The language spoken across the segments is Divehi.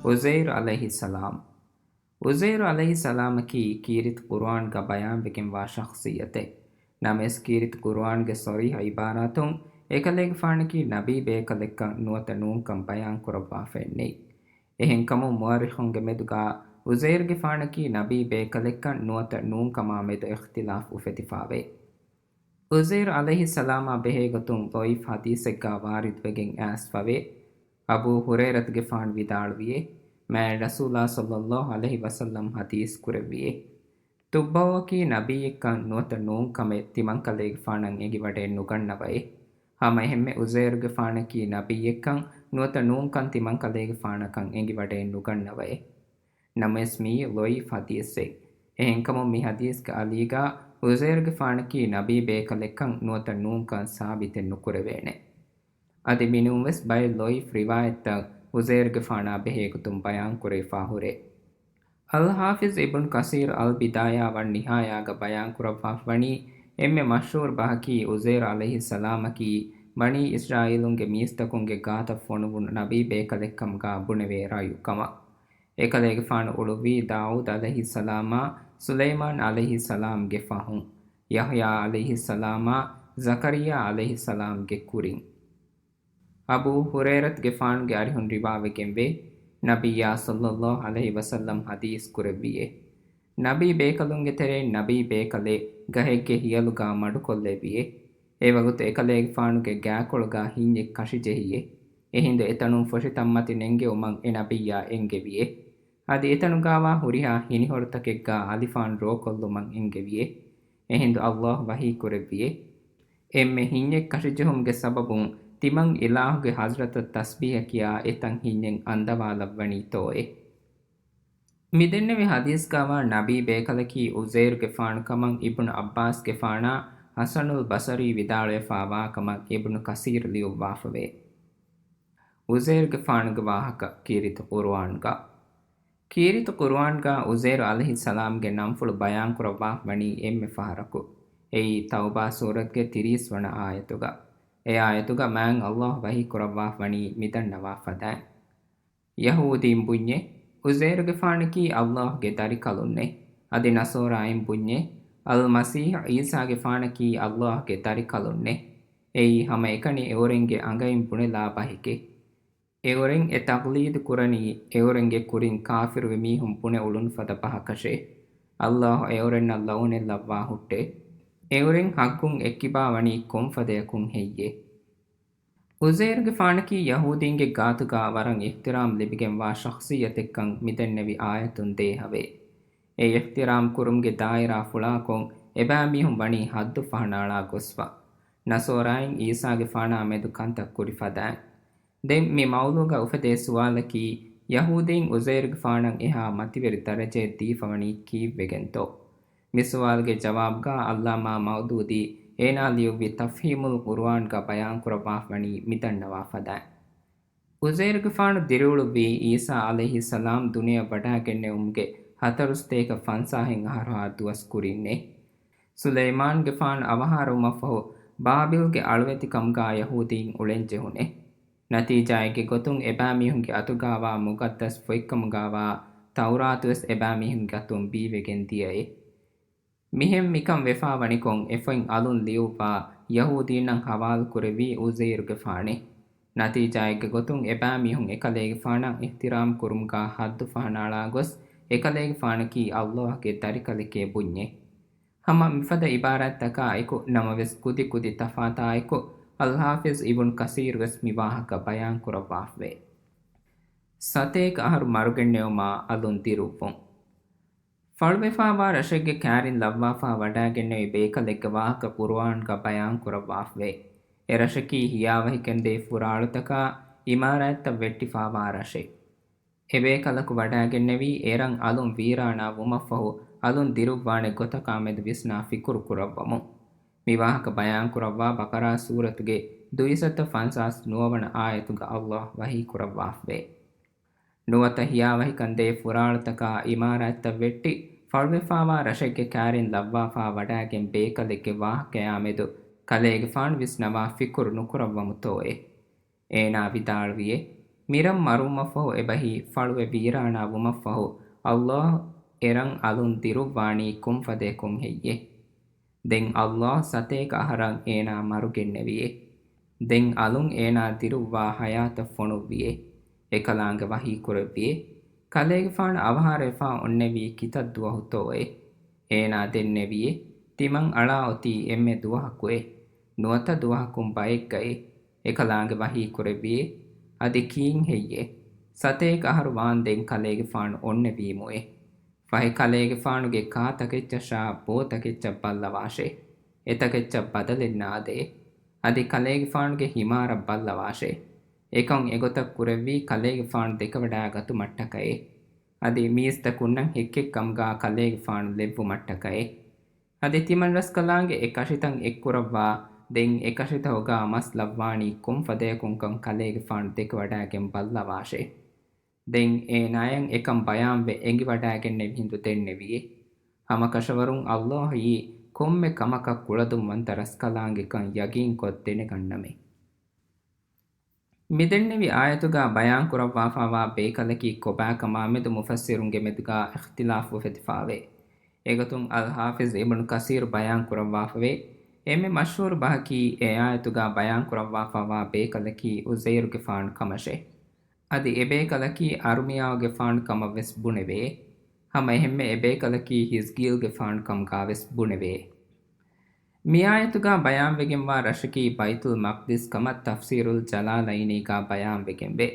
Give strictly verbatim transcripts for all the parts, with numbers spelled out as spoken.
ޢުޒައިރު ޢަލައިހިއްސަލާމް. ޢުޒައިރު ޢަލައިހިއްސަލާމަކީ ކީރިތި ޤުރުއާންގަ ބަޔާންވެގެންވާ ޝަޚްޞިއްޔަތެއް. ނަމަވެސް ކީރިތި ޤުރުއާންގެ ޞަރީޙަ ޢިބާރާތުން އެކަލޭގެފާނަކީ ނަބީ ބޭކަލެއްކަން ނުވަތަ ނޫންކަން ބަޔާންކުރައްވާފައެއް ނެތް. އެހެންކަމުން މުއައްރިޚުންގެ މެދުގަ ޢުޒައިރުގެފާނަކީ ނަބީ ބޭކަލެއްކަން ނުވަތަ ނޫންކަމާ މެދު އިޚްތިލާފް އުފެދިފަވޭ. ޢުޒައިރު ޢަލައިހިއްސަލާމާ ބެހޭގޮތުން ޟަޢީފް ޙަދީޘެއްގަ ވާރިދުވެގެން އައިސްފަވޭ. އަބޫ ހުރައިރަތުގެފާނު ވިދާޅުވިއޭ، މާތް ރަސޫލާ ޞައްލައްލާހު ޢަލައިހި ވަސައްލަމް ޙަދީޘް ކުރެއްވިއޭ، ތުއްބައުއަކީ ނަބިއްޔެއްކަން ނުވަތަ ނޫންކަމެއް ތިމަންކަލޭގެފާނަށް އެނގިވަޑައެއް ނުގަންނަވައޭ. ހަމައެހެންމެ ޢުޒައިރުގެފާނަކީ ނަބިއްޔެއްކަން ނުވަތަ ނޫންކަން ތިމަންކަލޭގެފާނަކަށް އެނގިވަޑައެއް ނުގަންނަވައޭ. ނަމަވެސް މިއީ ޟަޢީފް ޙަދީޘެއް. އެހެންކަމުން މި ޙަދީޘްގެ އަލީގަ ޢުޒައިރުގެފާނަކީ ނަބީ ބޭކަލެއްކަން ނުވަތަ ނޫންކަން ސާބިތެއް ނުކުރެވޭނެ. އަދި މިނޫންވެސް ބައެއް ޟަޢީފް ރިވާޔަތްތައް ޢުޒައިރުގެފާނާ ބެހޭގޮތުން ބަޔާންކުރެވިފާ ހުރޭ. އަލްޙާފިޡް އިބްނު ކަސީރު އަލްބިދާޔާ ވަން ނިހާޔާގަ ބަޔާންކުރައްވާފަވަނީ، އެންމެ މަޝްހޫރު ބަހަކީ ޢުޒައިރު ޢަލައިހިއްސަލާމަކީ ބަނީ އިސްރާއީލުންގެ މީސްތަކުންގެ ގާތަށް ފޮނުވުނު ނަބީ ބޭކަލެއްކަމުގަ ބުނެވޭ ރައުޔު ކަމަށް. އެކަލޭގެފާނު އުޅުއްވީ ދާއޫދު ޢަލައިހިއްސަލާމާ، ސުލައިމާން ޢަލައިހިއްސަލާމްގެ ފަހުން، ޔަޙްޔާ ޢަލައިހިއްސަލާމާ، ޒަކަރިއްޔާ ޢަލައިހިއްސަލާމްގެ ކުރިން. އަބޫ ހުރައިރަތުގެފާނުގެ އަރިހުން ރިވާވެގެންވޭ، ނަބިއްޔާ ޞައްލައްލާހު ޢަލައިހި ވަސައްލަމް ޙަދީޘް ކުރެއްވިއޭ، ނަބީ ބޭކަލުންގެ ތެރެއިން ނަބީ ބޭކަލެއް ގަހެއްގެ ހިޔަލުގަ މަޑުކޮށްލެއްވިއޭ. އެވަގުތު އެކަލޭގެފާނުގެ ގާކޮޅުގަ ހިންޏެއް ކަށިޖެހިއޭ. އެހިނދު އެތަނުން ފޮށިތައްމަތި ނެންގެވުމަށް އެ ނަބިއްޔާ އެންގެވިއޭ. އަދި އެތަނުގަވާ ހުރިހާ ހިނިހޮޅުތަކެއްގަ އަލިފާން ރޯކޮށްލުމަށް އެންގެވިއޭ. އެހިނދު އަލްލާހު ވަޙީ ކުރެއްވިއޭ، އެންމެ ހިންޏެއް ކަށިޖެހުމުގެ ސަބަބުން ތިމަން އިލާހުގެ ޙަޟްރަތަށް ތަސްބީޙަ ކިޔާ އެތަން ހިންޏެއް އަންދަވާލައްވަނީތޯއޭ؟ މިދެންނެވި ޙަދީޘްގަވާ ނަބީ ބޭކަލަކީ ޢުޒައިރުގެފާނު ކަމަށް އިބްނު ޢައްބާސްގެފާނާ ޙަސަނުލް ބަޞަރީ ވިދާޅުވެފާވާ ކަމަށް އިބްނު ކަސީރު ލިޔުއްވާފަވޭ. ޢުޒައިރުގެފާނުގެ ވާހަކަ ކީރިތި ޤުރުއާންގަ. ކީރިތި ޤުރުއާންގަ ޢުޒައިރު ޢަލައިހިއްސަލާމްގެ ނަންފުޅު ބަޔާންކުރައްވާފަވަނީ އެންމެ ފަހަރަކު. އެއީ ތައުބާ ސޫރަތުގެ ތިރީސް ވަނަ އާޔަތުގަ. އެ އާޔަތުގަ މާތް އަލްލާހު ވަޙީކުރައްވާފަވަނީ މިދަންނަވާ ފަދައިން. ޔަހޫދީން ބުންޏޭ، ޢުޒައިރުގެފާނަކީ އަލްލާހުގެ ދަރިކަލުންނޭ. އަދި ނަޞާރާއިން ބުންޏޭ، އަލްމަސީޙު ޢީސާގެފާނަކީ އަލްލާހުގެ ދަރިކަލުންނޭ. އެއީ ހަމައެކަނި އެއުރެންގެ އަނގައިން ބުނެލާ ބަހެކޭ. އެއުރެން އެ ތަޤްލީދު ކުރަނީ އެއުރެންގެ ކުރިން ކާފިރުވި މީހުން ބުނެ އުޅުނު ފަދަ ބަހަކަށޭ. އަލްލާހު އެއުރެންނަށް ލަޢުނެއް ލައްވާ ހުއްޓޭ. އެއުރެން ޙައްޤުން އެއްކިބާ ވަނީ ކޮންފަދަޔަކުން ހެއްޔޭ؟ ޢުޒައިރުގެފާނަކީ ޔަހޫދީންގެ ގާތުގަ ވަރަށް އިޙްތިރާމް ލިބިގެންވާ ޝަޚްޞިއްޔަތެއްކަން މިދެންނެވި އާޔަތުން ދޭހަވޭ. އެ އިޙްތިރާމް ކުރުމުގެ ދާއިރާ ފުޅާކޮށް، އެބައިމީހުން ވަނީ ޙައްދު ފަހަނައަޅާ ގޮސްފަ. ނަޞާރާއިން ޢީސާގެފާނާ މެދު ކަންތައް ކުރި ފަދައިން. ދެން މި މައުޟޫޢުގަ އުފެދޭ ސުވާލަކީ، ޔަހޫދީން ޢުޒައިރުގެފާނަށް އެހާ މަތިވެރި ދަރަޖައެއް ދީފަވަނީ ކީއްވެގެންތޯ؟ މި ސުވާލުގެ ޖަވާބުގަ ޢައްލާމާ މައުދޫދީ އޭނާ ލިޔުއްވި ތަފްހީމުލް ޤުރުއާންގަ ބަޔާންކުރައްވާފަވަނީ މިދަންނަވާ ފަދައިން. ޢުޒައިރުގެފާނު ދިރިއުޅުއްވީ ޢީސާ ޢަލައިހިއްސަލާމް ދުނިޔެއަށް ވަޑައިގެންނެވުމުގެ ހަތަރުސަތޭކަ ފަންސާހެއް އަހަރުހާ ދުވަސް ކުރިންނޭ. ސުލައިމާންގެފާނު އަވަހާރަވުމަށްފަހު، ބާބިލްގެ އަޅުވެތިކަމުގަ ޔަހޫދީން އުޅެންޖެހުނޭ. ނަތީޖާއެއްގެ ގޮތުން އެބައިމީހުންގެ އަތުގަވާ މުޤައްދަސް ފޮތްކަމުގަވާ ތައުރާތުވެސް އެބައިމީހުންގެ އަތުން ބީވެގެން ދިޔައޭ. މިހެން މިކަން ވެފާވަނިކޮށް އެފޮތް އަލުން ލިޔުއްވާ ޔަހޫދީންނަށް ހަވާލުކުރެއްވީ ޢުޒައިރުގެފާނޭ. ނަތީޖާއެއްގެ ގޮތުން އެބައިމީހުން އެކަލޭގެފާނަށް އިޙްތިރާމް ކުރުމުގަ ޙައްދު ފަހަނައަޅާ ގޮސް، އެކަލޭގެފާނަކީ އަލްލާހުގެ ދަރިކަލެކޭ ބުންޏޭ. ހަމަ މިފަދަ ޢިބާރާތްތަކާ އެކު ނަމަވެސް ކުދި ކުދި ތަފާތާއެކު، އަލްޙާފިޒް އިބްނު ކަސީރުވެސް މި ވާހަކަ ބަޔާންކުރައްވާފަވޭ. ސަތޭކަ އަހަރު މަރުގެންނެވުމާ އަލުން ދިރުއްވުން. ފަޅުވެފާވާ ރަށެއްގެ ކާރިން ލައްވާފާ ވަޑައިގެންނެވި ބޭކަލެއްގެ ވާހަކަ ޤުރުއާންގަ ބަޔާންކުރައްވާފަވޭ. އެ ރަށަކީ ހިޔާވަހިކަންދޭ ފުރާޅުތަކާ އިމާރާތްތައް ވެއްޓިފާވާ ރަށެއް. އެބޭކަލަކު ވަޑައިގެންނެވީ އެރަށް އަލުން ވީރާނާ ވުމަށްފަހު އަލުން ދިރުއްވާނެ ގޮތަކާމެދު ވިސްނާ ފިކުރު ކުރައްވަމުން. މި ވާހަކަ ބަޔާންކުރައްވާ ބަޤަރާ ސޫރަތުގެ ދުއިސައްތަ ފަންސާސް ނުވަވަނަ އާޔަތުގަ އަލްލާހު ވަޙީ ކުރައްވާފަވޭ. ނުވަތަ ހިޔާވަހިކަންދޭ ފުރާޅުތަކާ އިމާރާތްތައް ވެއްޓި، ފަޅުވެފާވާ ރަށެއްގެ ކާރިން ލައްވާފާ ވަޑައިގެން ބޭކަލެއްގެ ވާހަކަޔާމެދު ކަލޭގެފާނު ވިސްނަވާ ފިކުރު ނުކުރައްވަމުތޯއޭ؟ އޭނާ ވިދާޅުވިއޭ، މިރަށް މަރުވުމަށްފަހު އެބަހީ ފަޅުވެ ވީރާނާ ވުމަށްފަހު، ﷲ އެރަށް އަލުން ދިރުއްވާނީ ކޮންފަދަޔަކުން ހެއްޔޭ؟ ދެން ﷲ ސަތޭކަ އަހަރަށް އޭނާ މަރުގެންނެވިއޭ. ދެން އަލުން އޭނާ ދިރުއްވާ ޙަޔާތަށް ފޮނުއްވިއޭ. އެކަލާނގެ ވަޙީ ކުރެއްވިއޭ. ކަލޭގެފާނު އަވަހާރަވެފާ އޮންނެވީ ކިތައް ދުވަހުތޯއޭ؟ އޭނާ ދެންނެވިއޭ. ތިމަން އަޅާ އޮތީ އެންމެ ދުވަހަކުއޭ. ނުވަތަ ދުވަހަކުން ބައެއްގައޭ. އެކަލާނގެ ވަޙީ ކުރެއްވިއޭ. އަދި ކީއްހެއްޔޭ؟ ސަތޭކަ އަހަރު ވާންދެން ކަލޭގެފާނު އޮންނެވީމުއޭ. ފަހެ ކަލޭގެފާނުގެ ކާ ތަކެއްޗަށާ ބޯ ތަކެއްޗަށް ބައްލަވާށޭ. އެތަކެއްޗަށް ބަދަލެއް ނާދޭ. އަދި ކަލޭގެފާނުގެ ހިމާރަށް ބައްލަވާށޭ. އެކަން އެގޮތަށް ކުރެއްވީ ކަލޭގެފާނު ދެކެވަޑާގަތުމަށްޓަކައޭ. އަދި މީސްތަކުންނަށް ހެއްކެއްކަމުގާ ކަލޭގެފާނު ލެއްވުމަށްޓަކައޭ. އަދި ތިމަން ރަސްކަލާނގެ އެ ކަށިތައް އެއްކުރައްވާ، ދެން އެ ކަށިތަކުގާ މަސް ލައްވާނީ ކޮން ފަދަޔަކުންކަން ކަލޭގެފާނު ދެކެވަޑާގެން ބައްލަވާށޭ. ދެން އޭނާޔަށް އެކަން ބަޔާންވެ އެނގިވަޑާގެންނެވި ހިނދު ދެންނެވިއޭ. ހަމަކަށަވަރުން ﷲ އީ ކޮންމެ ކަމަކަށް ކުޅަދުންވަންތަ ރަސްކަލާނގެކަން ޔަގީންކޮށް ދެނެގަންނަމޭ. މިދެންނެވި އާޔަތުގާ ބަޔާންކުރައްވާފާވާ ބޭކަލަކީ ކޮބާކަމާމެދު މުފައްސިރުންގެ މެދުގާ އިޚްތިލާފު އުފެދިފާވޭ. އެގޮތުން އަލް ޙާފިޒް އިބްނު ކަސީރު ބަޔާންކުރައްވާފަވޭ، އެންމެ މަޝްހޫރު ބަހަކީ އެ އާޔަތުގާ ބަޔާންކުރައްވާފާވާ ބޭކަލަކީ އުޒައިރުގެފާނު ކަމަށޭ. އަދި އެބޭކަލަކީ އަރުމިޔާއުގެފާނު ކަމަށްވެސް ބުނެވޭ. ހަމައެހެންމެ އެބޭކަލަކީ ހިޒްގީލްގެފާނު ކަމުގާވެސް ބުނެވޭ. މިއާޔަތުގާ ބަޔާންވެގެންވާ ރަށަކީ ބައިތުލް މަޤްދިސް ކަމަށް ތަފްސީރުލް ޖަލާލައިނީގާ ބަޔާންވެގެންވޭ.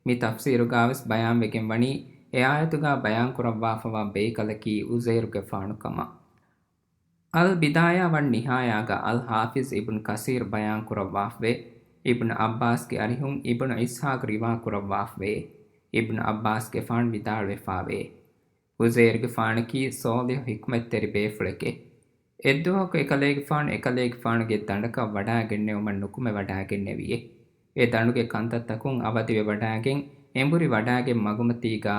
މި ތަފްސީރުގާވެސް ބަޔާންވެގެންވަނީ، އެ އާޔަތުގާ ބަޔާންކުރައްވާފަވާ ބޭކަލަކީ އުޒައިރުގެފާނު ކަމަށް. އަލް ބިދާޔާ ވަން ނިހާޔާގަ އަލް ޙާފިޒް އިބްނު ކަސީރް ބަޔާންކުރައްވާފަވޭ، އިބްނު ޢައްބާސްގެ އަރިހުން އިބްނު އިސްޙާޤް ރިވާކުރައްވާފަވޭ، އިބްނު ޢައްބާސްގެފާނު ވިދާޅުވެފާވޭ، އުޒައިރުގެފާނަކީ ޞާލިޙު ޙިކްމަތްތެރި ބޭފުޅެކޭ. އެއްދުވަހަކު އެކަލޭގެފާނު އެކަލޭގެފާނުގެ ދަނޑަކަށް ވަޑާގެންނެވުމަށް ނުކުމެވަޑާގެންނެވިއޭ. އެ ދަނޑުގެ ކަންތައްތަކުން އަވަދިވެވަޑާގެން، އެނބުރި ވަޑާގެން މަގުމަތީގާ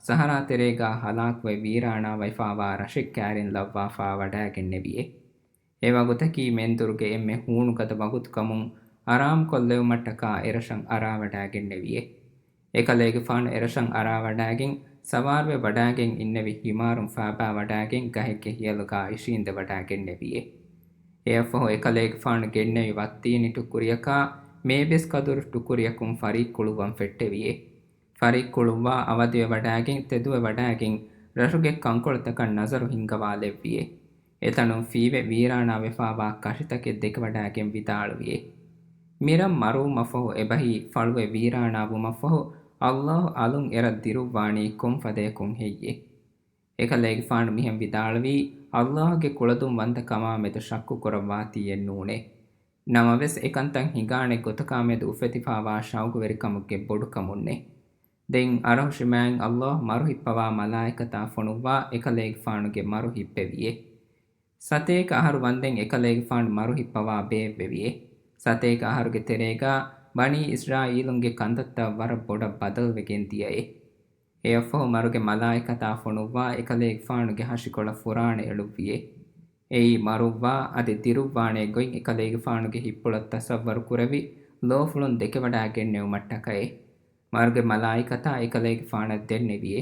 ސަހަރާ ތެރޭގާ ހަލާކުވެ ވީރާނާވެފާވާ ރަށެއް ކާރިން ލައްވާފާ ވަޑާގެންނެވިއޭ. އެ ވަގުތަކީ މެންދުރުގެ އެންމެ ހޫނުގަދަ ވަގުތުކަމުން އަރާމުކޮށްލެވުމަށްޓަކާ އެރަށަށް އަރާވަޑާގެންނެވިއޭ. އެކަލޭގެފާނު އެރަށަށް އަރާވަޑާގެން، ސަވާރުވެ ވަޑާގެން އިންނެވި ހިމާރުން ފާބާ ވަޑާގެން ގަހެއްގެ ހިޔަލުގާ އިށީނދެ ވަޑާގެންނެވިއޭ. އެއަށްފަހު އެކަލޭގެފާނު ގެންނެވި ވައްތީނި ޓުކުރިއަކާ މޭބެސް ކަދުރު ޓުކުރިއަކުން ފަރިއްކުޅުއްވަން ފެއްޓެވިއޭ. ފަރިއްކުޅުއްވާ އަވަދިވެވަޑާގެން ތެދުވެވަޑާގެން ރަށުގެ ކަންކޮޅުތަކަށް ނަޒަރު ހިންގަވާލެއްވިއޭ. އެތަނުން ފީވެ ވީރާނާވެފާވާ ކަށިތަކެއް ދެކެވަޑާގެން ވިދާޅުވިއޭ. މިރަށް މަރުވުމަށްފަހު އެބަހީ ފަޅުވެ ވީރާނާ ވުމަށްފަހު ﷲ އަލުން އެރަށް ދިރުއްވާނީ ކޮން ފަދަޔަކުން ހެއްޔޭ؟ އެކަލޭގެފާނު މިހެން ވިދާޅުވީ، ﷲ ގެ ކުޅަދުން ވަންތަ ކަމާ މެދު ޝައްކު ކުރައްވާތީއެއް ނޫނޭ. ނަމަވެސް އެކަންތައް ހިނގާނެ ގޮތަކާ މެދު އުފެދިފާވާ ޝައުގުވެރިކަމުގެ ބޮޑުކަމުންނޭ. ދެން އަރަހުށިމާތް ﷲ މަރު ހިއްޕަވާ މަލާއިކަތާ ފޮނުއްވާ އެކަލޭގެފާނުގެ މަރު ހިއްޕެވިއޭ. ސަތޭކަ އަހަރު ވަންދެން އެކަލޭގެފާނު މަރު ހިއްޕަވާ ބޭއްވެވިއޭ. ސަތޭކަ އަހަރުގެ ތެރޭގާ ބަނީ އިސްރާއީލުންގެ ކަންތައްތައް ވަރަށް ބޮޑަށް ބަދަލުވެގެން ދިޔައޭ. އެއަށްފަހު މަރުގެ މަލާއިކަތާ ފޮނުއްވާ އެކަލޭގެފާނުގެ ހަށިކޮޅަށް ފުރާނަ އެޅުއްވިއޭ. އެއީ މަރުއްވާ އަދި ދިރުއްވާނޭ ގޮތް އެކަލޭގެފާނުގެ ހިތްޕުޅަށް ތަޞައްވަރު ކުރެވި، ލޯފުޅުން ދެކެވަޑާގެންނެވުމަށްޓަކައޭ. މަރުގެ މަލާއިކަތާ އެކަލޭގެފާނަށް ދެންނެވިއޭ.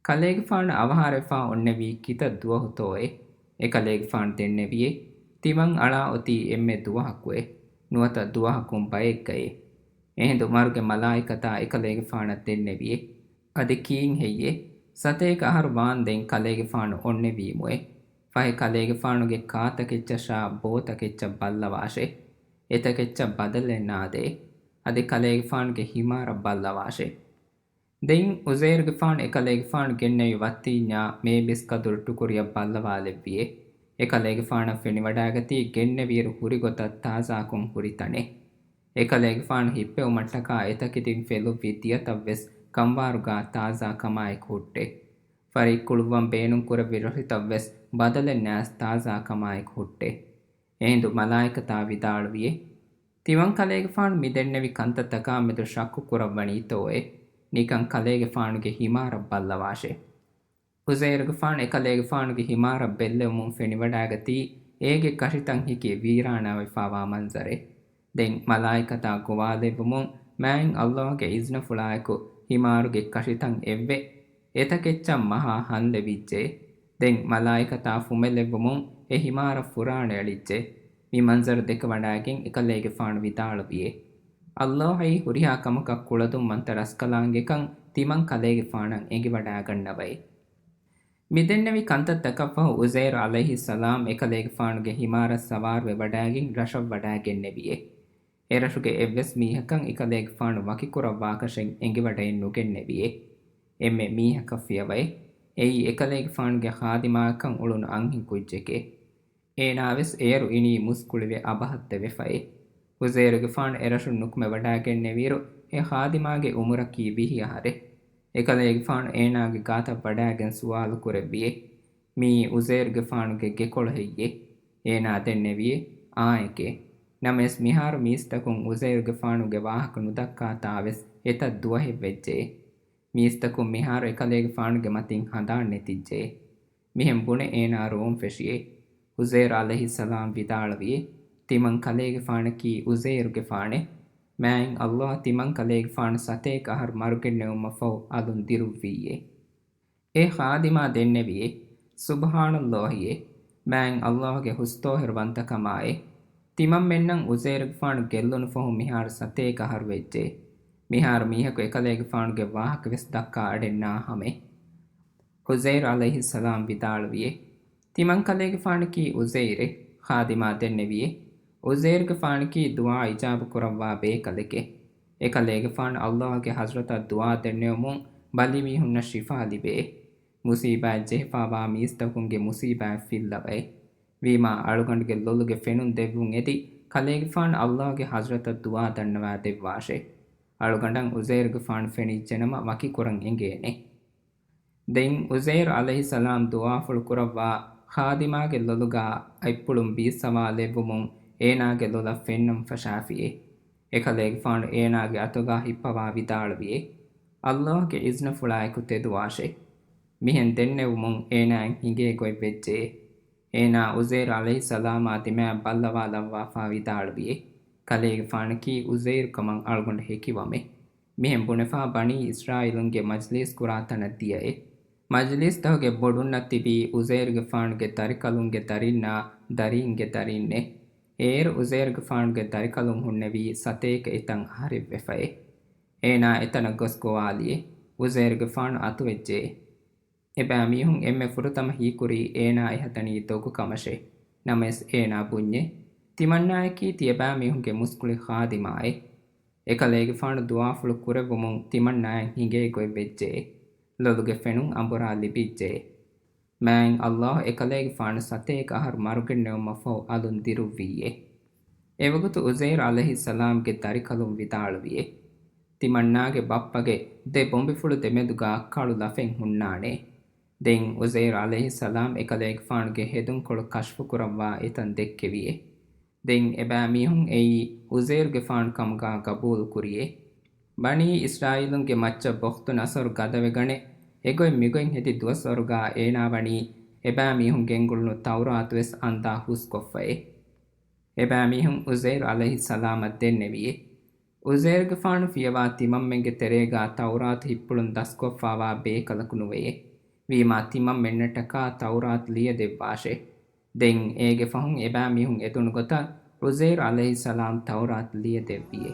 ކަލޭގެފާނު އަވަހާރަވެފާ އޮންނެވީ ކިތައް ދުވަހުތޯއޭ؟ އެކަލޭގެފާނު ދެންނެވިއޭ. ތިމަން އަޅާ އޮތީ އެންމެ ދުވަހަކުއޭ. ނުވަތަ ދުވަހަކުން ބައެއްގައޭ. އެހިނދު މަރުގެ މަލާއިކަތާ އެކަލޭގެފާނަށް ދެންނެވިއޭ. އަދި ކީއްހެއްޔޭ؟ ސަތޭކަ އަހަރު ވާންދެން ކަލޭގެފާނު އޮންނެވީމުއޭ. ފަހެ ކަލޭގެފާނުގެ ކާތަކެއްޗަށާ ބޯތަކެއްޗަށް ބައްލަވާށޭ. އެތަކެއްޗަށް ބަދަލެއް ނާދޭ. އަދި ކަލޭގެފާނުގެ ހިމާރަށް ބައްލަވާށޭ. ދެން އުޒައިރުގެފާނު އެކަލޭގެފާނު ގެންނެވި ވައްތީންޏާ މޭބިސް ކަދުރު ޓުކުރިއަށް ބައްލަވާލެއްވިއޭ. އެކަލޭގެފާނަށް ފެނިވަޑާގަތީ ގެންނެވިއިރު ހުރިގޮތަށް ތާޒާކޮށް ހުރި ތަނެއް. އެކަލޭގެފާނު ހިއްޕެވުމަށްޓަކާ އެތަކެތިން ފެލުއްވި ދިޔަތައްވެސް ކަންވާރުގާ ތާޒާ ކަމާއެކު ހުއްޓޭ. ފަރިއްކުޅުއްވަން ބޭނުންކުރެއްވި ރޮށިތައްވެސް ބަދަލެއް ނާސް ތާޒާ ކަމާއެކު ހުއްޓޭ. އެހިނދު މަލާއިކަތާ ވިދާޅުވިއޭ، ތިމަން ކަލޭގެފާނު މި ދެންނެވި ކަންތައްތަކާ މެދު ޝައްކު ކުރައްވަނީތޯއޭ؟ ނިކަން ކަލޭގެފާނުގެ ހިމާރަށް ބައްލަވާށޭ. އުޒައިރުގެފާނު އެކަލޭގެފާނުގެ ހިމާރަށް ބެއްލެވުމުން ފެނިވަޑާގަތީ އޭގެ ކަށިތައް ހިކި ވީރާނާވެފާވާ މަންޒަރެއް. ދެން މަލާއިކަތާ ގޮވާލެއްވުމުން މާތް ﷲ ގެ އިޒްނަފުޅާއެކު ހިމާރުގެ ކަށިތައް އެއްވެ، އެތަކެއްޗަށް މަހާ ހަން ލެވިއްޖެ. ދެން މަލާއިކަތާ ފުމެލެއްވުމުން އެ ހިމާރަށް ފުރާނަ އެޅިއްޖެ. މި މަންޒަރު ދެކެވަޑައިގެން އެކަލޭގެފާނު ވިދާޅުވިއޭ، ﷲ އައީ ހުރިހާ ކަމަކަށް ކުޅަދުންވަންތަ ރަސްކަލާނގެކަން ތިމަން ކަލޭގެފާނަށް އެނގިވަޑައިގަންނަވައި. މިދެންނެވި ކަންތައްތަކަށްފަހު އުޒޭރު ޢަލައިހިއްސަލާމް އެކަލޭގެފާނުގެ ހިމާރަށް ސަވާރުވެވަޑައިގެން ރަށަށް ވަޑައިގެންނެވިއޭ. އެރަށުގެ އެއްވެސް މީހަކަށް އެކަލޭގެފާނު ވަކިކުރައްވާކަށެއް އެނގިވަޑައެއް ނުގެންނެވިއޭ. އެންމެ މީހަކަށް ފިޔަވައޭ. އެއީ އެކަލޭގެފާނުގެ ޚާދިމާއަކަށް އުޅުނު އަންހެން ކުއްޖެކޭ. އޭނާވެސް އޭރު އިނީ މުސްކުޅިވެ އަބަހަށް ދެވެފައޭ. އުޒޭރުގެފާނު އެރަށުން ނުކުމެވަޑައިގެންނެވިއިރު، އެ ޚާދިމާގެ އުމުރަކީ ވިހި އަހަރެއް. އެކަލޭގެފާނު އޭނާގެ ގާތަށް ވަޑައިގެން ސުވާލު ކުރެއްވިއޭ، މިއީ އުޒޭރުގެފާނުގެ ގެކޮޅު ހެއްޔޭ؟ އޭނާ ދެންނެވިއޭ، އާނއެކޭ. ނަމަވެސް މިހާރު މީސްތަކުން އުޒޭރުގެފާނުގެ ވާހަކަ ނުދައްކާތާވެސް އެތައް ދުވަހެއް ވެއްޖެއޭ. މީސްތަކުން މިހާރު އެކަލޭގެފާނުގެ މަތިން ހަނދާން ނެތިއްޖެއޭ. މިހެން ބުނެ އޭނާ ރޯން ފެށިއޭ. އުޒޭރު ޢަލައިހިއްސަލާމް ވިދާޅުވިއޭ، ތިމަން ކަލޭގެފާނަކީ އުޒޭރުގެފާނޭ. މާތް ﷲ ތިމަން ކަލޭގެފާނު ސަތޭކަ އަހަރު މަރުގެންނެވުމަށްފަހު އަލުން ދިރުއްވިއްޔޭ. އެ ޚާދިމާ ދެންނެވިއޭ، ސުބްޙާނަﷲއޭ، މާތް ﷲ ގެ ހުސްތޯހިރުވަންތަކަމާއޭ. ތިމަންމެންނަށް އުޒޭރުގެފާނު ގެއްލުނު ފަހު މިހާރު ސަތޭކަ އަހަރު ވެއްޖެ. މިހާރު މީހަކު އެކަލޭގެފާނުގެ ވާހަކަވެސް ދައްކާ އަޑެއް ނާހަމޭ. އުޒޭރު ޢަލައިހިއްސަލާމް ވިދާޅުވިއޭ، ތިމަން ކަލޭގެފާނަކީ އުޒޭރޭ. ޚާދިމާ ދެންނެވިއޭ، އުޒޭރުގެފާނަކީ ދުޢާ އިޖާބަ ކުރައްވާ ބޭކަލެކޭ. އެކަލޭގެފާނު ﷲ ގެ ޙަޟްރަތަށް ދުޢާ ދެންނެވުމުން ބަލި މީހުންނަށް ޝިފާ ލިބެއޭ. މުޞީބާތް ޖެހިފާވާ މީސްތަކުންގެ މުޞީބާތް ފިއްލަވައޭ. ވީމާ އަޅުގަނޑުގެ ލޮލުގެ ފެނުން ދެއްވުން އެދި، ކަލޭގެފާނު ﷲ ގެ ޙަޟްރަތަށް ދުޢާ ދަންނަވާ ދެއްވާށޭ. އަޅުގަނޑަށް އުޒޭރުގެފާނު ފެނިއްޖެނަމަ ވަކިކުރަން އެނގޭނެ. ދެން އުޒޭރު ޢަލައިހިއްސަލާމް ދުޢާފުޅު ކުރައްވާ ޚާދިމާގެ ލޮލުގާ އަތްޕުޅުން ބީއްސަވާލެއްވުމުން އޭނާގެ ލޮލަށް ފެންނަން ފަށާފިއޭ. އެކަލޭގެފާނު އޭނާގެ އަތުގާ ހިއްޕަވާ ވިދާޅުވިއޭ، ﷲ ގެ އިޒްނަފުޅާއެކު ތެދުވާށޭ. މިހެން ދެންނެވުމުން އޭނާއަށް ހިނގޭ ގޮތް ވެއްޖެއޭ. އޭނާ އުޒޭރު ޢަލައިހިއްސަލާމާ ދިމާއަށް ބައްލަވާލައްވާފާ ވިދާޅުވިއޭ، ކަލޭގެފާނަކީ އުޒޭރު ކަމަށް އަޅުގަނޑު ހެކިވަމޭ. މިހެން ބުނެފާ ބަނީ އިސްރާއީލުންގެ މަޖްލީސް ކުރާ ތަނަށް ދިޔައޭ. މަޖްލީސްތަކުގެ ބޮޑުންނަށް ތިބީ އުޒޭރުގެފާނުގެ ދަރިކަލުންގެ ދަރިންނާ ދަރީންގެ ދަރިންނޭ. އޭރު އުޒޭރުގެފާނުގެ ދަރިކަލުން ހުންނެވީ ސަތޭކަ އެތަން އަހަރެއްވެފައޭ. އޭނާ އެތަނަށް ގޮސް ގޮވާލިއޭ. އުޒޭރުގެފާނު އަތުވެއްޖެއޭ. އެބައިމީހުން އެންމެ ފުރަތަމަ ހީކުރީ އޭނާ އެހަދަނީ ދޮގު ކަމަށޭ. ނަމަވެސް އޭނާ ބުންޏޭ، ތިމަންނާއަކީ ތިޔަބައިމީހުންގެ މުސްކުޅި ޚާދިމާއޭ. އެކަލޭގެފާނު ދުޢާފުޅު ކުރެއްވުމުން ތިމަންނާއަށް ހިނގޭ ގޮތް ވެއްޖެއޭ. ލޮލުގެ ފެނުން އަނބުރާ ލިބިއްޖެއޭ. މާތް ﷲ އެކަލޭގެފާނު ސަތޭކަ އަހަރު މަރުގެންނެވުމަށްފަހު އަލުން ދިރުއްވިއްޔޭ. އެވަގުތު އުޒޭރު ޢަލައިހިއްސަލާމްގެ ދަރިކަލުން ވިދާޅުވިއޭ، ތިމަންނާގެ ބައްޕަގެ ދެ ބޮނބިފުޅު ދެމެދުގާ ކަޅު ލަފެއް ހުންނާނޭ. ދެން އުޒޭރު ޢަލައިހިއްސަލާމް އެކަލޭގެފާނުގެ ހެދުންކޮޅު ކަޝްފުކުރައްވާ އެތަން ދެއްކެވިއޭ. ދެން އެބައިމީހުން އެއީ އުޒޭރުގެފާނު ކަމުގާ ގަބޫލު ކުރިއޭ. ބަނީ އިސްރާއީލުންގެ މައްޗަށް ބުޚްތު ނަޞަރު ގަދަވެގަނެ، އެގޮތް މިގޮތް ހެދި ދުވަސްވަރުގާ އޭނާ ވަނީ އެބައިމީހުން ގެންގުޅުނު ތައުރާތުވެސް އަންދާ ހުސްކޮށްފައޭ. އެބައިމީހުން އުޒޭރު ޢަލައިހިއްސަލާމަށް ދެންނެވިއޭ. އުޒޭރުގެފާނު ފިޔަވާ ތިމަންމެންގެ ތެރޭގާ ތައުރާތު ހިއްޕުޅުން ދަސްކޮށްފާވާ ބޭކަލަކު ނުވެޔޭ. ވީމާ ތިމަންމެންނަށްޓަކާ ތައުރާތު ލިޔެދެއްވާށޭ. ދެން އޭގެ ފަހުން އެބައިމީހުން އެދުނު ގޮތަށް އުޒޭރު ޢަލައިހިއްސަލާމް ތައުރާތު ލިޔެދެއްވިއޭ.